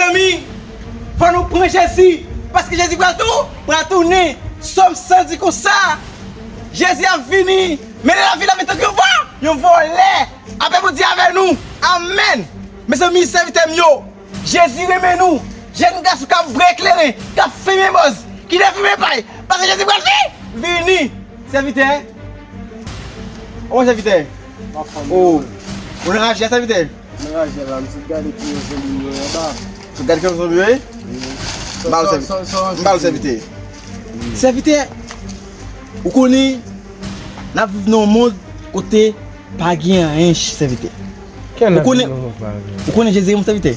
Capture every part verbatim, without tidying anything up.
Mezanmi, fò nou pran Jezi, paske Jezi pral tou, pral tounen. Sòm san di konsa, Jezi ap vini, men lè l ap vini, l ap vini tankou yon vò, yon vòlè. Lapè Bondye avè nou. Amèn. Mezanmi, sèvitè m yo, Jezi renmen nou. Jèn gason k ap bwè kleren, k ap fimen bòz, ki te fimen pay, paske Jezi pral vini. Sèvitè. Kòman sèvitè? O, ou nan raje a, sèvitè? Nan raje la, m sot gade ki rezo li yo anba. Sot gade ki rezo li yo ye? M ba l sèvitè. M ba l sèvitè. Sèvitè, ou konnen, n ap viv nan yon mond kote pa gen anyen, sèvitè. Ou konnen, ou konnen Jezi renmen w, sèvitè?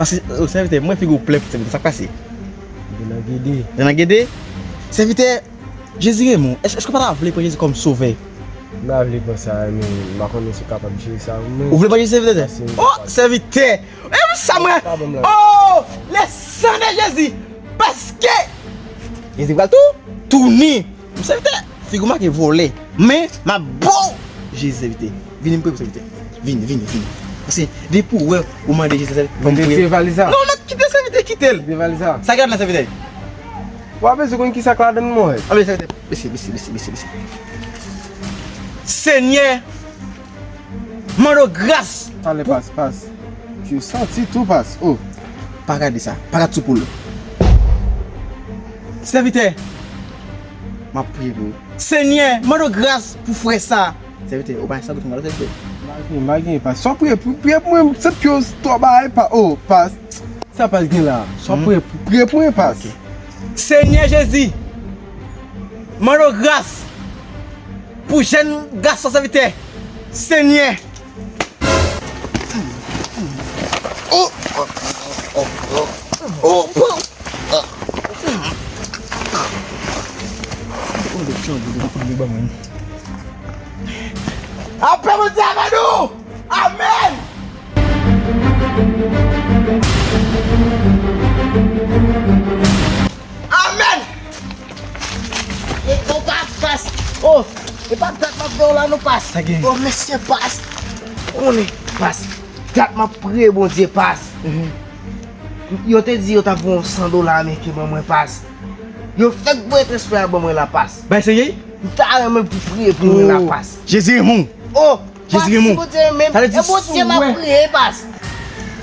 Paske, o, sèvitè, m wè figi w plen, sèvitè, sa k pase? Li nan gede. Li nan gede? Sèvitè, Jezi renmen w. Èske, èske w pa ta vle pran Jezi kòm sovè? M ta vle pran sa, men m pa konnen si w kapab jere sa pou mwen. Ou vle pran Jezi, sèvitè? Paske... O, sèvitè! E sa mwen... Pa ban m la. O, le sang de Jésus! Paske Jezi pral tou tounen. Sèvitè, figi w make vòlè. Men, m ap ba w Jezi, sèvitè. Vini, m priye pou sèvitè. Vini, vini, vini. Paske depi w wè ou mande Jezi, sèvitè, fò m priye. Retire valiz la. Non, non, kite sèvitè, kite l. Retire valiz la. Sa gen ladan, sèvitè? W ap bezwen konn kisa k ladan l, mwen. Anben, sèvitè, mèsi, mèsi, mèsi, mèsi, mèsi. Senyè, mande w gras. Talè, pou pas, pas. Yo santi tou, pas. O. Pa gade sa. Pa gade sou poul. Sèvitè, m ap priye pou ou. Senyè, mande w gras pou frè sa. Sèvitè, ou pa gen sa pou mwen, sèvitè. M pa gen, m pa gen, pas. Sa w priye pou, priye pou mwen, se pye w twò bagay, pa, o, pas. Sa pas gen la. Sa w priye pou, priye pou mwen, pas. Senyè Jezi, mande w gras pou jèn gason sèvitè. Senyè. O! O! O! Lapè Bondye avè nou! Amèn! Amèn! E, o, pa, pas. O, e pa dat m ap fè w la non, pas. Sa gen? O, mesye, pas. Konnen, pas. Dat m ap priye Bondye, pas. Mhm. Yo te di yo t ap voye yon san dola ameriken ban mwen, pas. Yo fèk voye transfè a ban mwen la, pas. Bay serye? M ta renmen pou priye pou mwen la, pas. Jezi renmen w. O, Jezi renmen w. Sa vle di, e Bondye m ap priye, pas.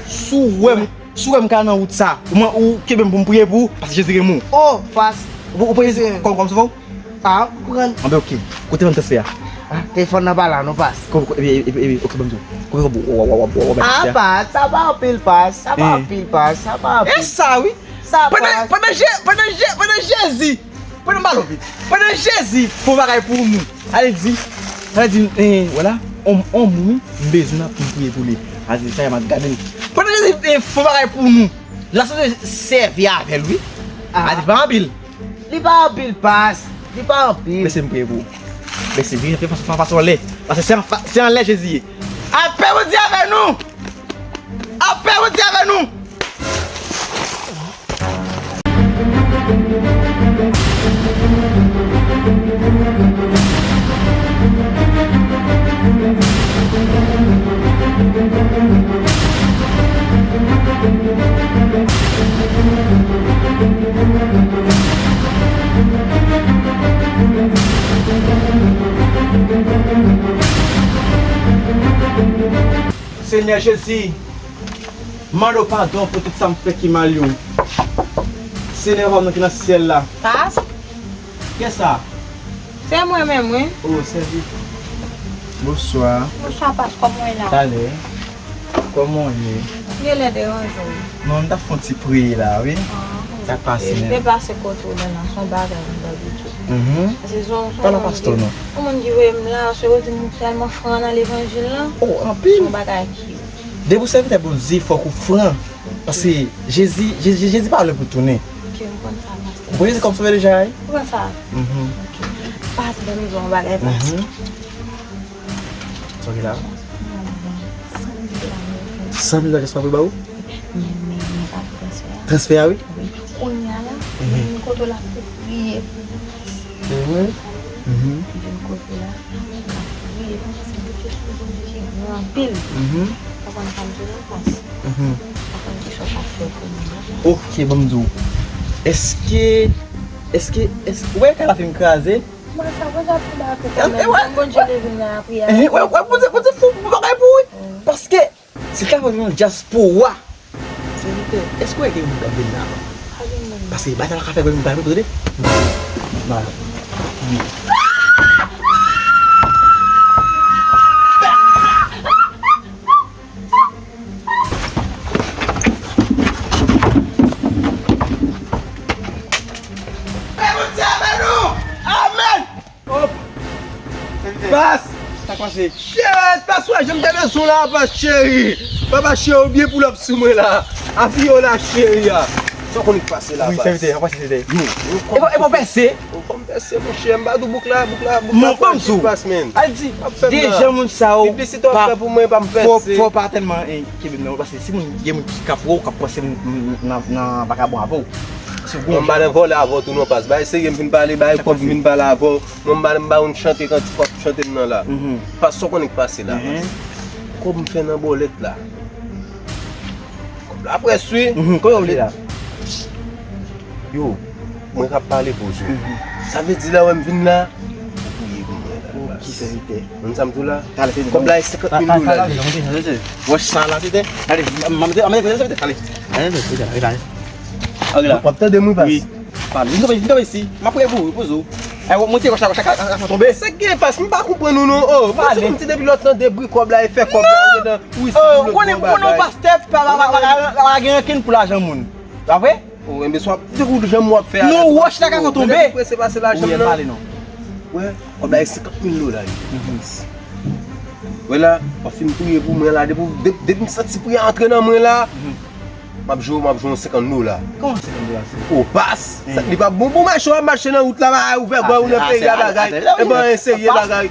Si w wè m, si w wè m ka nan wout sa, ou, ou kenbe m pou m priye pou ou, paske Jezi renmen w. O, pas. Ou, ou priye kòm, kòm sovè w? A, ou konprann. Anben, oke. Kote ban m transfè a? A, telefòn nan pa la, non, pas. Ko, ko, epi, epi, epi, oke, ban m di w. Kote w, w, w, w, w, w, w, a, pas, sa pa anpil, pas. Sa pa anpil, pas. Sa pa anpil. E sa, wi. Sa, pas. Pandan, pandan Je-, pandan Je-, pandan Jezi Pandan m pale w vit. Pandan Jezi fè yon bagay pou nou, sa vle di, sa vle di, eh, wala, on, on moun, m bezwen l pou m priye pou li. Sa vle di, sa m ap gade l. Pandan Jezi, eh, fè yon bagay pou nou, la sou sèvi avè l, wi. Sa vle di, pa anpil. Li pa anpil, pas. Li pa anpil. Mesye, m priye pou ou. Mesye, vini, fè fason, fè fason anlè. Paske se an fa-, se anlè Jezi ye. Lapè Bondye avè nou! Lapè Bondye avè nou! Senyè Jezi, mande w padon pou tout sa m fè ki mal yo. Senyè, Papa m nan ki nan syèl la. Pas? Kiyès sa? Se mwen menm, wi. O, sèvi. Bonswa. Bonswa, pas, kòman w ye la? Talè. Kòman w ye? Genlè deranje w. Non, m t ap fè yon ti priye la, wi. Ah, wi. Sa k pase menm? Depase kote w la, se yon bagay m t ap di w. Mhm. Se yon, se yon... Pale a pastè w non. Yon moun ki voye m la, se yo di m ou tèlman fran nan levanjil lan. O, anpil. Se yon bagay ki... Depi w sèvitè Bondye, fòk ou fran. Paske Jezi, Jezi, Jezi pa lwen pou tounen. Ok, m konn sa, pastè. Ou pran Jezi kòm sovè deja, wi? Ou pran sa? Mhm. Ok. Pas, ban m di w yon bagay, pas. Mhm. Sa w gen la? San mil dola ameriken. San mil dola Jasper voye ba ou? Men, men, men, pa pou transfè a. Transfè a, wi? Wi. Kounye a la, mhm, m vin kote w la pou priye pou ou, pas. Se vre? Mhm. M vin kote w la, m ap priye pou ou, paske m te sou Bondye ki gran anpil. Mhm. Ou konprann sa m di w la, pas? Mhm. Ou konprann ki Ok, ban m di w. Èske, èske, èske, ou wè kay la fin kraze? Mwen sa, mwen ap fè ba kote menm. Jan Bondye leve m nan lapriyè. Ou wè, ou wè, Bondye, Bondye fè yon bagay pou ou wi. Paske, si l ka fè yon dyaspora, sèvitè, èske w wè gen moun k ap vin la? Pa gen moun. Paske batay la ka fè grenn moun pa repoze, tande? Nan. Amèn! Hop! Pas! Sa k pase? Shit! Pas wè, jan m te bezwen w la, pas cheri! Papa cheri, ou byen pull up sou mwen la. Apiye w la, cheri a. Sa w konn ki pase la, pas? Wi, sèvitè, sa k pase, sèvitè? Yo, yo, e bon, e bon, pèse. Ou fè m pèse, monchè. M pa di w bouk la, bouk la, bouk la, frè, ki pas, men. Al di, deja moun sa yo, piblisite w ap fè pou mwen, pa m pèse. Fò, fò pa tèlman, eh, kenbe m nan, paske si moun, gen moun ki ka pran w, k ap panse m, m, nan, nan vakabon avè w. Mwen m pa nan vòlè avè w tou non, pas. Bay serye, m vin pale, bay kòb, m vin pale avè w. Mwen m pa, m pa konn chante kantik w ap chante m nan la. Pas, sa w konnen k pase la, pas. Kòb m fè nan bòlèt la. Kòb la près wi. Kòman w ye la? Yo, mwen k ap pale poze w. Sa vle di lè w wè m vin la, ou priye pou mwen la, pas. Ki sèvitè? Konn sa m di w la? Kòb la e senkant mil dola li ye. Wè sa la, tete. Ale, m, m, m, m, ale, ale, ale. W ap tande m wi, pas? Wi. Pale. Vin kanpe, vin kanpe isi. M ap priye pou ou, repoze w. Ay, w ap monte wòch la, wòch la ka, ka, ka tonbe. Sa k gen, pas? M pa konprann ou non. Oh, mwen se konn ti depi lòt lan debri kòb la e fè kòb la, ou gentan, wi, si ou konnen, ou konnen yon pastè pa, pa, pa, pa, pa, pa gen rankin pou lajan moun. Pa vre? Oh, enben, sa w ap di ou janm w ap fè a. Non, wòch la ka tonbe. Prese pase lajan m nan. Wè, kòb la e senkant mil dola li. Wè la, w ap fin priye pou mwen la, depi, depi, depi m santi priyè antre nan mwen la, m ap jwe, m ap jwe yon senkant dola. Kòman senkant dola, se? O, pas. Sa, li pa bon pou mache, w ap mache nan wout la, bagay, ouvè gòy ou nan peyi a, bagay. E pa anyen serye, bagay.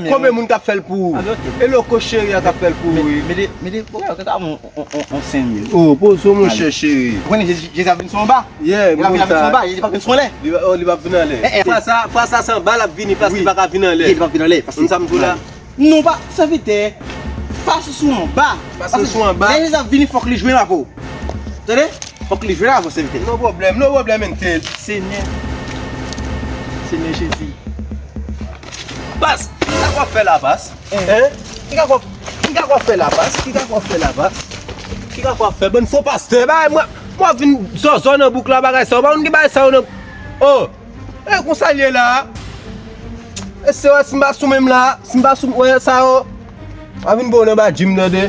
Konbyen moun k ap fè l pou ou? E Loko cheri a k ap fè l pou ou, wi. Mete, mete, mete, on, on, on senk mil. Oh, poze w, monchè cheri. Ou konnen Jezi, Jezi ap vin sou anba. Yeah, Jezi ap vin sou anba, Jezi p ap vin sou anlè. Li, oh, li p ap vin anlè. Eh, eh. Fwa sa, fwa sa se anba l ap vini, paske li pa ka vin anlè. Li p ap vin anlè, paske. Konn sa m di w la? Non, pa, sèvitè. Fas ou sou anba. Fas ou sou anba. Lè Jezi ap vini, fòk li jwenn avè w. Tande? Fòk li jwenn avè w, sèvitè. No pwoblèm, no pwoblèm, Entel. Senyè. Senyè Jezi. Pas, sa w ap fè la, pas? Hein? Ki kaka w ap, ki kaka w ap fè la, pas? Ki kaka w ap fè la, pas? Ki kaka w ap fè, bann fo pastè? Bagay, mwen, mwen vin zòzò nan bouk la, bagay sa yo. Pa konn ki bagay sa yo nan. Oh! E konsa l ye la. E se wè, si m pa sou menm la, si m pa sou, wè sa yo. Pa vin bon nan badji m, tande.